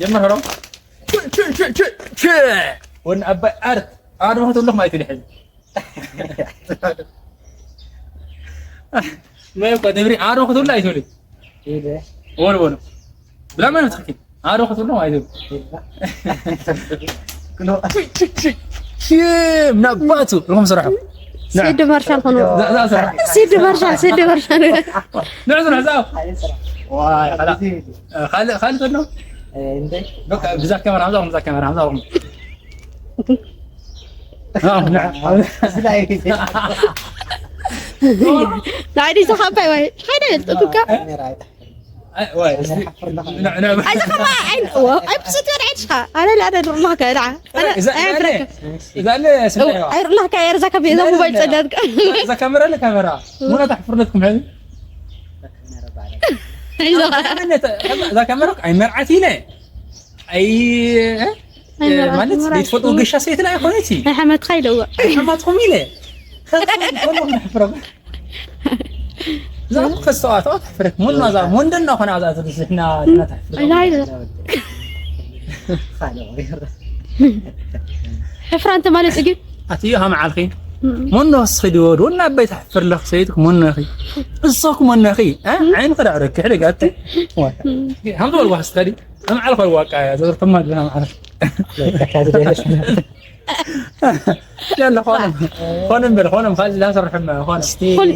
ጀምር፣ ሄሎ። ች፣ ች፣ ች፣ ች፣ ች። ወን ኣባይ ኣርት። ኣነ ሞት ኣለኹም ኣይትልሕን። መይ እኮ ደብሪ ኣነ ሞት ወላ ኣይትብል። ኢለ። ወን፣ ወን። ብላ ማለት ትኽክል። ኣነ ሞት ወላ ኣይትብል። ኢለ። ች፣ ች፣ ች፣ ች። ምናባቱ። ርኹም ስራሕ። ንዕ። ሲድ ማርሻል ኾኑ። ዛ፣ ዛ ስራሕ። ሲድ ማርሻል፣ ሲድ ማርሻል። ንዕ ስራሕ፣ ዛ። ዋይ፣ ኻላ። ካልእ፣ ካልእ ዘሎ? እንደ በቃ፣ ብዛ ካሜራ፣ ብዛ፣ ብዛ ካሜራ፣ ብዛ። ኣዎ፣ ንዕ። ናይ ዲዛ ካባይ ወይ? ሓደ ይፈልጠኩካ። ኣይ፣ ወይ፣ እስቲ፣ ንዕ፣ ንዕ። ኣይ፣ ዘኸማ፣ ኣይ፣ ዋ፣ ኣይ፣ ብስት ወደ ዕድኻ። ኣነ፣ ኣነ፣ ኣነ፣ ርላኸ፣ ንዓ። ኣነ፣ እዛ፣ ኣይ፣ እዛ፣ ብረከ። እዛ፣ እዛ፣ ኣይ፣ ርላኸ፣ ኣይ፣ ርዛ ካሜራ፣ እዛ ሞባይል ጸዳትካ። እዛ ካሜራ፣ ካሜራ። ሙና ተሕፍርነትኩም ሕዚ? እዛ ካሜራ፣ ኣይ፣ መርዓት ኢለ። ኣይ፣ እ? ኣይ፣ መርዓት፣ ማለት መርዓት። ዘይትፈልጡ ገሻ ሰይትና ኣይኮነቲ። ኣይ፣ ሓመትካ ኢለዋ። ኣይ፣ ሓማትኩም ኢለ። ከዛ ከሎ ክነሕፍረኩም። እዛ እኮ ከስተዋዕተዋ ተሕፍረክ። ሞና እዛ፣ ሞንደና ኾና እዛ ትብስሕና፣ ትና ተሕፍረክ። ኣይ፣ ኣይ። ሕፍራ እንተ ማለት ግን? ኣትዮ ሃም ዓልኺ። እም። ሞኖ እስኺ ድወድ፣ ወና ኣባይ ተሕፍር ለኽ ሰይድክ ሞኖኺ። እሶክ ሞኖኺ። እ? ዓይንኺ ዳዕረክ፣ ሕደግ ኣቲ። ዋ። እም። ሃም ዝበል ዋስ ከዲ። ሃም ዓልኺ ዋቃ፣ ዘርተማ ግን ሃም ዓልኺ። ያለ ኾነ። ኾነ እምበር፣ ኾነ ካልእ ላሰርሕም ኾነ። እስቲ ኩል-፣